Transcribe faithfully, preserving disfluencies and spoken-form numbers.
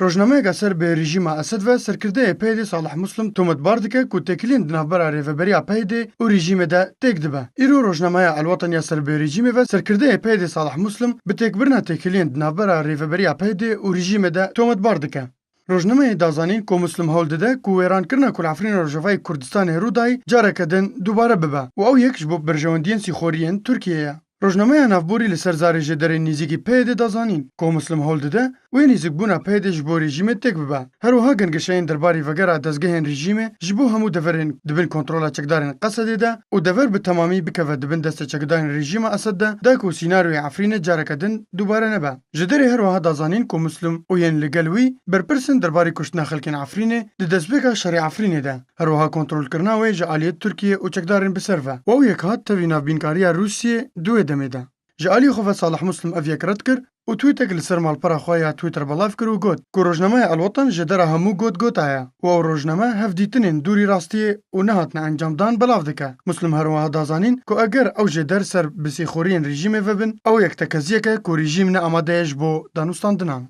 Rojnameyeke ser bi rejîma Esed ve serkirdeyê P Y D'ê Salih Muslim tometbar dike ku têkiliyên di navbera rêveberiya P Y D'ê û rejîmê de têk dibe. Îro rojnameya El Watan ya ser bi rejîmê ve serkirdeyê P Y D'ê Salih Muslim bi têkbirina têkiliyên di navbera rêveberiya P Y D'ê û rejîmê de tometbar dike. Rojnameyê da zanîn ku Muslim hewl dide ku wêrankirina ku li Efrînê Rojavayê Kurdistanê rû dayî careke din dubare bibe û ew yek ji bo berjewendiyên sîxoriyên Tirkiyê ye. Rojnameya navborî li ser zarê jêderên nêzîkî P Y D'ê da zanîn ku Muslim hewl dide wê nêzîkbûna P Y D'ê ji bo rejîmê têk bibe. Her wiha gengeşeyên derbarî vegera dezgehên rejîmê ji bo hemû deverên di bin kontrola çekdarên Qesedê de û dever bi temamî bikeve di bin destê çekdarên rejîma Esed de, da ku sînaryoyê Efrînê careke din dubare nebe. Jêderê her wiha da zanîn ku Muslim û yên li gel wî berpirsên derbarê kuştina xelkên Efrînê di destpêka şerê Efrînê de. Her wiha kontrolkirina wê ji aliyê Tirkiyê û çekdarên bi ser ve û ew yek hat tevî navbînkariya Rûsiyê di wê demê de. Ji alî xwe ve Salih Muslim ev yek red kir û tweetek li ser malpera xwe ya Twitter belav kir û got ku rojnameya El Watan jêdera hemû gotgota ye û ew rojname hevdîtinên dûrî rastiyê û nehatine encamdan belav dike. Muslim her wiha da zanîn ku eger ew jêder ser bi sîxoriyên rejîmê vebin, ew yek tekeziyek e ku rejîm ne amade ye ji bo danûstandinan.